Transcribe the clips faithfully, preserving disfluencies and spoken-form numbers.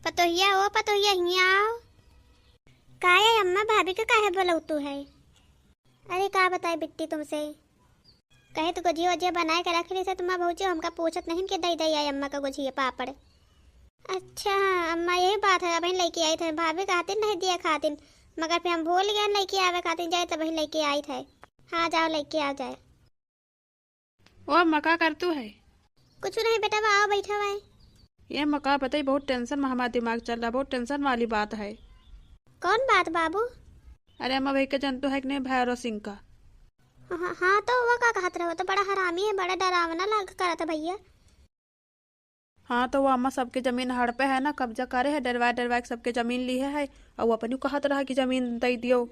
पतोहिया, ओ पतोहिया, हियाँ आओ। का है अम्मा, भाभी के काहे बोलौतू है? अरे का बताई बिट्टी तुमसे, कहे तो गोझिया ओझिया बनाए के रख ली से, तुम्हार भौजी हमका पूछत नहीं कि दई दई आई अम्मा का गोझिया पापड़। अच्छा अम्मा, यही बात है, अबहिन लइके आई थे, भाभी कहतिन नहीं दिया खातिन, मगर फिर हम भूल गए लइके आवे खातिन, जाए तबहिन लइके आई थे। हाँ जाओ लइके आ जाए। ओ अम्मा, का करतू है? कुछ नहीं बेटा, आओ बैठा हुआ है। ये अम्मा, का बताई, बहुत टेंशन में हमारा दिमाग चल रहा, बहुत टेंशन वाली बात है। कौन बात बाबू? अरे अम्मा, वही के जनतू है कि नहीं, भैरव सिंह का? हाँ, हाँ, तो वो का कहत रहो, तो बड़ा हरामी है, बड़ा डरावना लाग करत है भैया। हाँ, तो वो अम्मा सबके जमीन हड़पे है ना, कब्जा करे है, डरवा डरवा के सबके जमीन लिहे है, और वो अपनी कहत रहा कि जमीन दे दियो।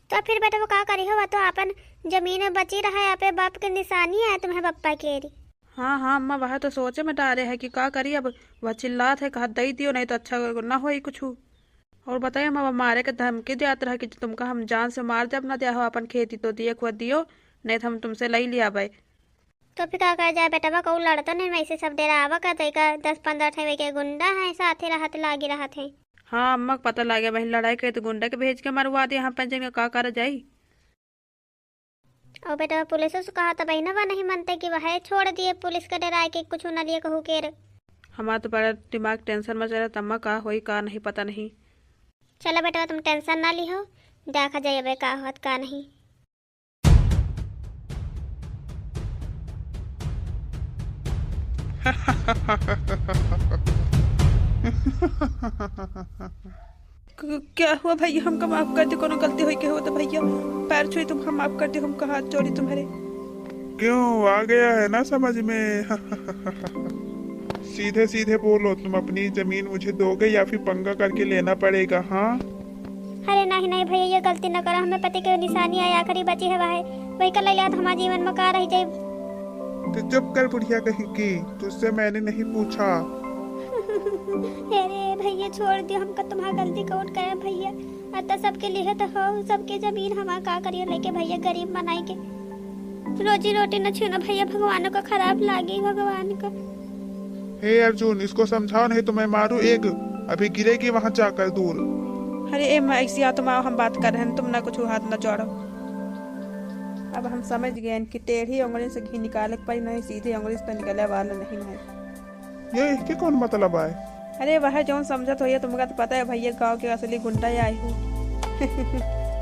तो फिर बेटा वो का करी हो, वो तो अपन जमीन बची रहा है, अपने बाप के निशानी है तुम्हें बप्पा के री। हाँ, हाँ अम्मा, वह तो सोचे में डारे है कि का करी अब, वह चिल्लात है, कहत दे दियो, नहीं तो अच्छा ना होई कुछ। और बताइए अम्मा, वो मारे के धमकी देत रहा कि तुमका हम जान से मार देब ना, द्या हो अपन खेती तो दिए खुआ दियो, नहीं तो हम तुमसे लई लिया भाई। तो फिर का कहा जाए बेटवा, कहू लड़ता नहीं, वैसे सब डेरावा का तरीका, दस पन्द्रह ठे के गुंडा है, साथे रहत लागी रहत है। हाँ अम्मा, पता लागे, वही लड़ाई करे तो गुंडा के भेज के मरवा दे, हम पंचन का, का करा जाई। और बेटवा पुलिस से कहा तो बहना बा नहीं मनते कि वह छोड़ दिए पुलिस का डेराए के कुछ न लिए कहू के रे। हमार तो बड़ा दिमाग टेंशन में चलत अम्मा, का होई का नहीं पता नहीं। चलो बेटवा तुम टेंशन ना लिहो, देखा जाए अबे का होत का नहीं। क-, क्या हुआ भैया, हमका माफ कर दे, कोनो गलती होई के हो तो भैया, पैर छुई तुम, हम माफ कर दे, हमका हाथ जोड़ी तुम्हारे। क्यों, आ गया है ना समझ में? सीधे सीधे बोलो, तुम अपनी जमीन मुझे दोगे या फिर पंगा करके लेना पड़ेगा? हाँ। अरे नहीं नहीं भैया, ये गलती न करो, हमें पति के निशानी आए, आखिरी बची है वह, वही कर ले लिया तो हमारे जीवन में का रह जाए। तो चुप कर बुढ़िया कहीं की, तुझसे मैंने नहीं पूछा। अरे भैया छोड़ दियो हमका, तुम्हार गलती कौन करे भैया, अतः सबके लिए तो हो, सबके जमीन हमार का करियो लेके भैया, गरीब बनाई के रोजी रोटी न छीनो भैया, भगवानों का खराब लागी, भगवान का। हे अर्जुन, इसको समझाओ, नहीं तो मैं मारूं एक, अभी गिरेगी वहां जाकर दूर। अरे ए माँ, ऐसी आत्मा, हम बात कर रहे हैं, तुम ना कुछ हाथ ना जोड़ो। अब हम समझ गए हैं कि टेढ़ी उंगली से घी निकाले के पड़ी, नहीं सीधी उंगली से तो निकले वाला नहीं है। ये इसके कौन मतलब आए? अरे वह जौन समझत होइए, तुमका तो पता है भैया, गांव के असली गुंडा ही आए हो।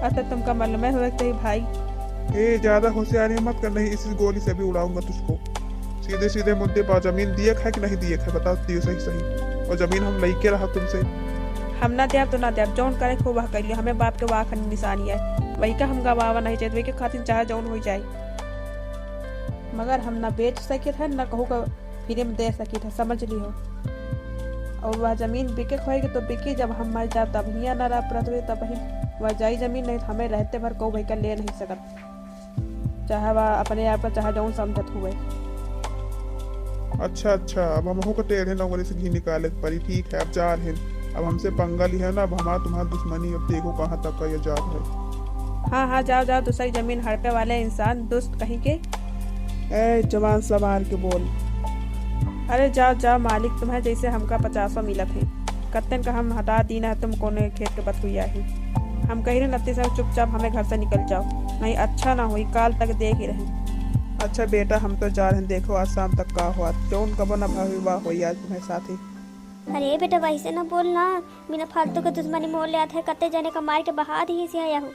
अतः तुमका मालूम है होए के भाई। ए, ज्यादा होशियारी मत कर, नहीं इसी गोली से भी उड़ाऊंगा तुझको। सीधे सीधे मुद्दे पर, जमीन दिए है कि नहीं दिए है, बता दियो सही सही। और जमीन हम लेके रहा तुमसे। हम ना देब तो ना देब, जौन करे खूब वह कर लियो, हमें बाप के वाह खानी निशानी है, वही का हम गवावा नहीं चाहिए, वही के खातिर चाहे जौन हो जाए। मगर हम ना बेच सकित है, ना कहू का फ्री में दे सकित है, समझ लिहो। और वह जमीन बिके होएगी तो बिकी, जब हम मर जाब तब हियाँ ना रह पड़त होई, तब ही वह जाई जमीन, नहीं तो हमें रहते भर को भाई का ले नहीं सकत, चाहे वह अपने आप का चाहे जौन समझत हुए। अच्छा अच्छा, अब हमहू को टेढ़े नौकरी से घी निकाले के पड़ी। ठीक है, अब जा रहे हैं। अब हमसे पंगा लिहे ना, अब हमार तुम्हार दुश्मनी अब देखो कहाँ तक का ये जात है। हाँ हाँ, जाओ जाओ, दूसरी जमीन हड़पे वाले इंसान, दुष्ट कहीं के। ए जवान, संभाल के बोल। अरे जाओ जाओ मालिक, तुम्हें जैसे हमका पचासों मिलत है, कत्तन का हम हटा दीना है, तुम कोने खेत के बथुइया ही। हम कही रहे नत्ती से चुपचाप हमें घर से निकल जाओ, नहीं अच्छा ना होई, काल तक देख ही रहे। अच्छा बेटा, हम तो जा रहे हैं, देखो आज शाम तक का हुआ, जौन कबो ना भावी वाह होई आज तुम्हें साथी। अरे बेटा, वैसे ना बोल ना, बिना फालतू के दुश्मनी मोल ले आत है, कत्ते जने का मार के बहा दी से आया हो।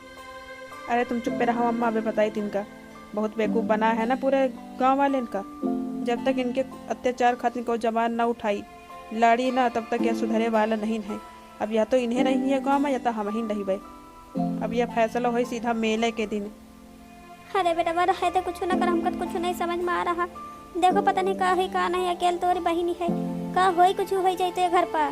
अरे तुम चुप्पे रहो अम्मा, अबे बताई तिनका। बहुत बेवकूफ बना है ना पूरे गांव वाले इनका। जब तक इनके अत्याचार खातिर कोई जबान ना उठाई, लड़ी ना, तब तक यह सुधरे वाला नहीं है। अब या तो इन्हें नहीं है गांव में, या तो हम ही नहीं बे। अब यह फैसला होई सीधा मेले के दिन। अरे बेटा, रहे तो कुछ ना कर, हमका तो कुछ नहीं समझ में आ रहा। देखो पता नहीं का है का नहीं, अकेल तोरी बहिनी है, का होई कुछ होई जाए तो ये घर पर।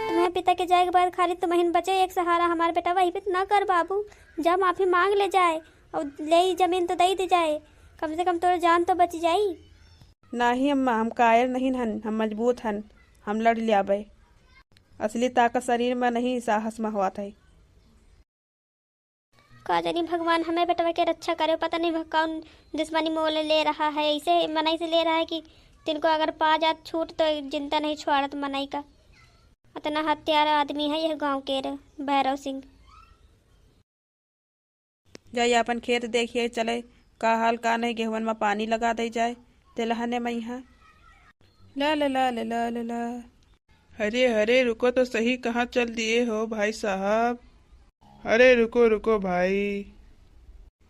तुम्हें पिता के जाए के बाद खाली तुम ही बचे एक सहारा हमारे बेटा, वही पे ना कर बाबू, जा माफी मांग ले जाए और ले ही जमीन तो दे दी जाए, कम से कम तोर जान तो बच जाई। नाही अम्मा, हम कायर नहीं हन, हम मजबूत हन, हम लड़ लियाबे। असली ताकत शरीर में नहीं, साहस में होत है। का जानी भगवान हमें बेटवा के रक्षा करे, पता नहीं वह कौन दुश्मनी मोल ले रहा है, ऐसे मनई से ले रहा है कि तिनको अगर पा जात छूट तो जिंदा नहीं छोड़त मनई का। अतना हत्यारा आदमी है यह गांव के रे भैरव सिंह। जाई आपन खेत देखिए चले, का हाल का नहीं, गेहुअन में पानी लगा दे जाए, तेलहने में यहाँ। ला ला ला ला ला ला ला। अरे अरे रुको तो सही, कहाँ चल दिए हो भाई साहब? अरे रुको रुको भाई,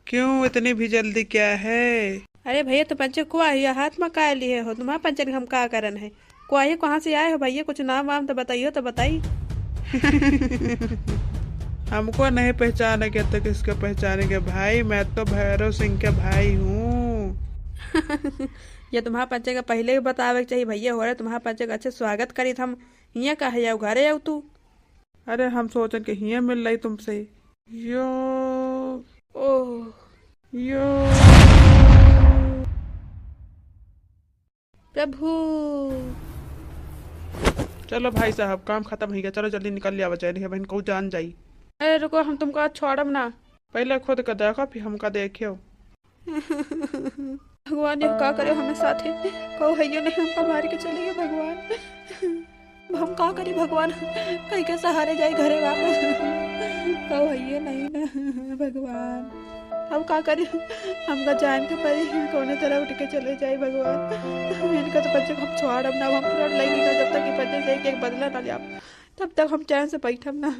क्यों इतनी भी जल्दी क्या है? अरे भैया, तुम पंचे को आइए, हाथ में काय लिए हो? तुम्हारा पंचन हम का करन है? को आइए, कहाँ से आए हो भैया? कुछ नाम वाम तो बताइयो तो बताई। हमको नहीं पहचानेंगे तो किसको पहचानेंगे भाई, मैं तो भैरव सिंह के भाई हूँ। ये तुम्हारा पंचे का पहले ही बतावे के चाहिए भैया, हो रहे तुम्हारा पंचे का अच्छे स्वागत करी हम। हियाँ का है, आओ घरे आओ तू। अरे हम सोचन के हियाँ मिल रही तुमसे। यो। ओह। यो। प्रभु। चलो भाई साहब, काम खत्म हो गया, चलो जल्दी निकल लिया बचाए, नहीं बहन को जान जाई। अरे रुको, हम तुमको आज छोड़ब ना। पहले खुद का देखो, फिर हमका देखियो। भगवान, ये का करे हमें साथे, कहू हइयो नहीं, हमका मार के चले गए भगवान। अब हम का करी भगवान, कहीं के सहारे जाई घरे वापस, कहू हइयो नहीं ना भगवान। अब का करी, हमका जान के परी, कौने तरह उठ के चले जाई भगवान। इनका तो बच्चे को हम छोड़ब ना, हम पूरा लई ना, जब तक ये बच्चे से एक एक बदला ना लिया, तब तक हम चैन से बैठब ना।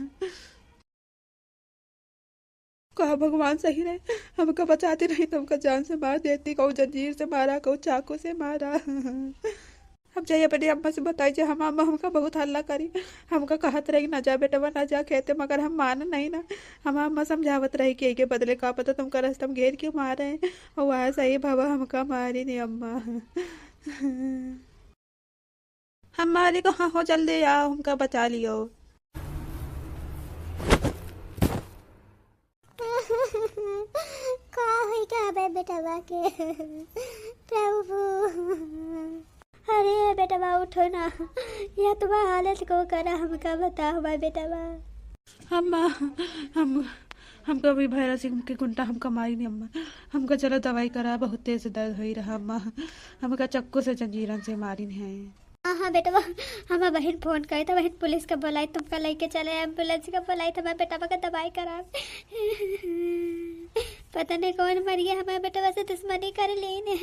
कहा भगवान सही रहे, हमका बचाती रही तो हमका जान से मार देती, कहू जंजीर से मारा, कहू चाकू से मारा। अब जाइए अपने अम्मा से बताई जे हम अम्मा हमका बहुत हल्ला करी, हमका कहत रही ना जा बेटवा ना जा खेते, मगर हम मान नहीं ना। हम अम्मा समझावत रही कि एके बदले का पता तुमका रास्ता में घेर के मारे हैं, और वहाँ सही बाबा हमका मारी नहीं अम्मा। हमारे कहाँ हो, जल्दी आओ, हमका बचा लियो। का होई का बे बेटवा के? प्रभु। अरे बेटवा उठो ना, यह तुम्हारा हालत को करा, हमका बताओ बे बेटवा। अम्मा, हम, हमका भी भैरव सिंह के गुंडा हमका मारी नहीं अम्मा। हमका चलो दवाई करा, बहुत तेज से दर्द होई रहा अम्मा। हमका चक्कू से जंजीरन से मारिन है। हाँ, हाँ बेटवा, हमार बहिन फोन करे त बहिन पुलिस के बोलाई, तुमका लेके चले एम्बुलेंस के बोलाई त हमार बेटवा के दवाई करा। पता नहीं कौन मरिए हमार बेटवा से दुश्मनी कर लेने।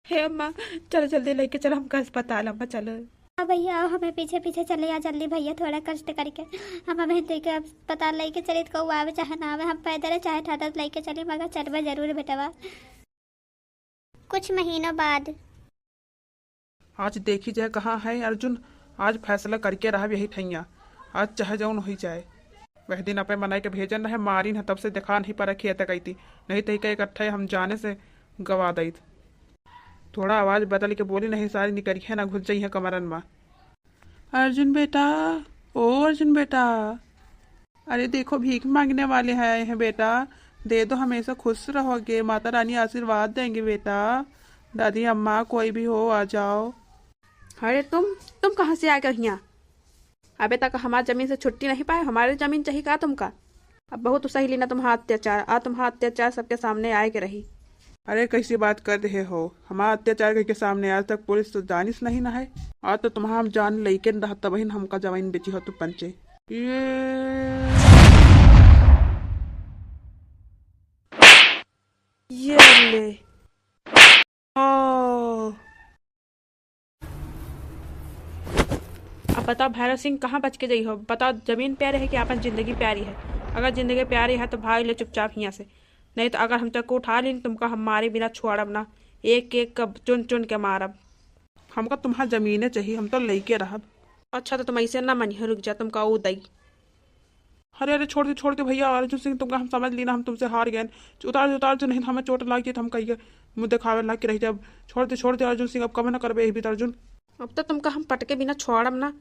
हे अम्मा, चलो जल्दी लेके चलो हमका अस्पताल, अम्मा चलो। हाँ भैया, आओ, हमें पीछे पीछे चले आ जल्दी भैया, थोड़ा कष्ट करके। हम अबहिन तोके अस्पताल लेके चली, तो कहू आवे चाहे ना आवे, हम पैदल चाहे ठहरत लेके चली, मगर चलबे जरूर बेटवा। कुछ महीनों बाद। आज देखी जाए कहाँ है अर्जुन, आज फैसला करके रहब यही ठैया, आज चाहे जौन होई जाए। वह दिन अपने मनाई के भेजन रहे, मारिन है, तब से देखा नहीं पड़ा खेत गई थी, नहीं तो इके इकट्ठे हम जाने से गवा दईत। थोड़ा आवाज बदल के बोली, नहीं सारी निकरिहे ना घुस जइहे कमरन मा। अर्जुन बेटा, ओ अर्जुन बेटा, अरे देखो भीख मांगने वाले आए हैं बेटा, दे दो, हमेशा खुश रहोगे, माता रानी आशीर्वाद देंगे बेटा। दादी अम्मा कोई भी हो आ जाओ। अरे तुम, तुम कहाँ से आ गए यहाँ? अबे तक हमार जमीन से छुट्टी नहीं पाए, हमारे जमीन चाहिए का तुमका? अब बहुत सही लीना तुम्हारा अत्याचार, आ तुम्हारा अत्याचार सबके सामने आए के रही। अरे कैसी बात कर रहे हो, हमारा अत्याचार के सामने आज तक पुलिस तो जानिस नहीं ना है। आज तो तुम्हारा हम जान लेके न रहता बहिन, हमका जमीन बेची हो तू पंचे। ये, ये ले। ओ। अब बताओ भैरव सिंह कहाँ बच के जाई हो? बताओ जमीन प्यारी है कि आपन जिंदगी प्यारी है? अगर जिंदगी प्यारी है तो भाग ले चुपचाप हियाँ से, नहीं तो अगर हम तक उठा लीन तुमका हम मारे बिना छोड़ब ना, एक एक का चुन चुन के मारब। हमका तुम्हार जमीने चाहिए, हम तो लेके रहब। अच्छा तो तुम ऐसे ना मनिहो, रुक जा, तुमका ऊ दई। अरे, अरे, छोड़ दे, छोड़ दे भैया, अर्जुन सिंह, तुमका हम समझ लीना, हम तुमसे हार गए। उतार दे, उतार दे, नहीं तो हमें चोट लाग जाए तो हम कहिए मुँह दिखावे लाग के रह जाब। छोड़ दे, छोड़ दे अर्जुन सिंह, अब कम ना करबे यही बीत अर्जुन। अब तो तुमका हम पटके बिना छोड़ब ना।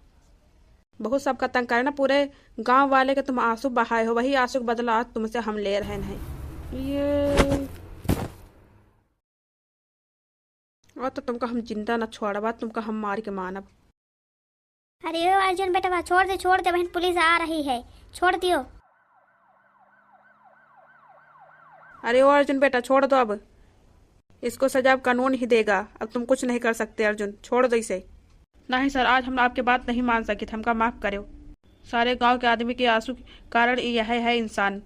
बहुत सबका तंग करे ना, पूरे गांव वाले के तुम आंसू बहाए हो, वही आंसू के बदला आज तुमसे हम ले रहे हैं। ये और तो तुमका हम जिंदा ना छोड़बा, तुमका हम मार के मानब। अरे ओ अर्जुन बेटवा, छोड़ दे, छोड़ दे, बहन पुलिस आ रही है, छोड़ दियो। अरे ओ अर्जुन बेटा, छोड़ दो अब। इसको सजा अब कानून ही देगा, अब तुम कुछ नहीं कर सकते अर्जुन, छोड़ दो इसे। नहीं सर, आज हम आपके बात नहीं मान सकित, हमका माफ करो। सारे गांव के आदमी के आंसू के कारण यह है इंसान।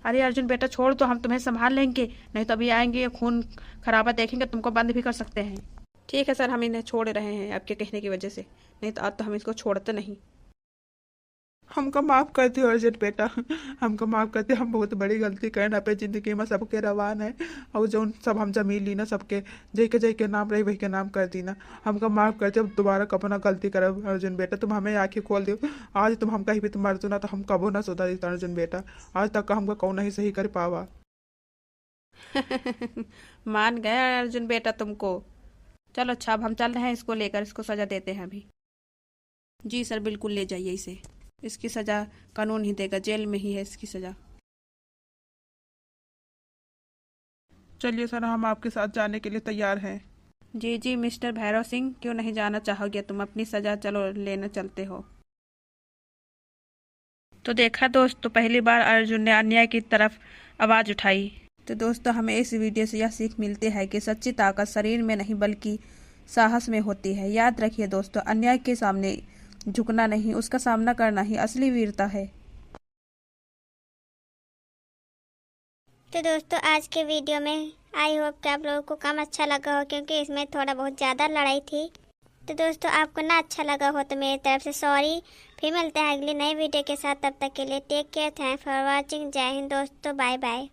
अरे अर्जुन बेटा, छोड़ दो, हम तुम्हें संभाल लेंगे, नहीं तो अभी आएंगे, खून खराबा देखेंगे, तुमको बंद भी कर सकते हैं। ठीक है सर, हम इन्हें छोड़ रहे हैं आपके कहने की वजह से, नहीं तो आज तो हम इसको छोड़ते नहीं। हमका माफ कर दियो अर्जुन बेटा, हमका माफ कर दियो। हम बहुत बड़ी गलती करेन अपने जिंदगी में, सबके रवान है। और जौन सब हम जमीन लीना, सबके जैके जैके नाम रही, वही के नाम कर दीना। हमका माफ कर दियो, अब दोबारा कबो ना गलती करब अर्जुन बेटा। तुम हमें आँखें खोल दियो, आज तुम हमका ही भी तुम अर्जुन ना, तो हम कबो ना सुधरी अर्जुन बेटा। आज तक का हमका कौन नहीं सही कर पावा। मान गया अर्जुन बेटा तुमको। चलो अच्छा, अब हम चल रहे हैं, इसको लेकर इसको सजा देते हैं अभी। जी सर, बिल्कुल ले जाइए इसे, इसकी सजा कानून ही देगा, जेल में ही है इसकी सजा। चलिए सर, हम आपके साथ जाने के लिए तैयार हैं। जी जी मिस्टर भैरव सिंह, क्यों नहीं जाना चाहोगे तुम? अपनी सजा चलो लेना चलते हो। तो देखा दोस्तों, पहली बार अर्जुन ने अन्याय की तरफ आवाज़ उठाई। तो दोस्तों, हमें इस वीडियो से यह सीख मिलती है कि सच्ची ताकत शरीर में नहीं बल्कि साहस में होती है। याद रखिए दोस्तों, अन्याय के सामने झुकना नहीं, उसका सामना करना ही असली वीरता है। तो दोस्तों, आज के वीडियो में आई होप कि आप लोगों को कम अच्छा लगा हो, क्योंकि इसमें थोड़ा बहुत ज़्यादा लड़ाई थी। तो दोस्तों, आपको ना अच्छा लगा हो तो मेरी तरफ से सॉरी। फिर मिलते हैं अगली नई वीडियो के साथ, तब तक के लिए take care, thanks for watching, जय हिंद दोस्तों, बाय बाय।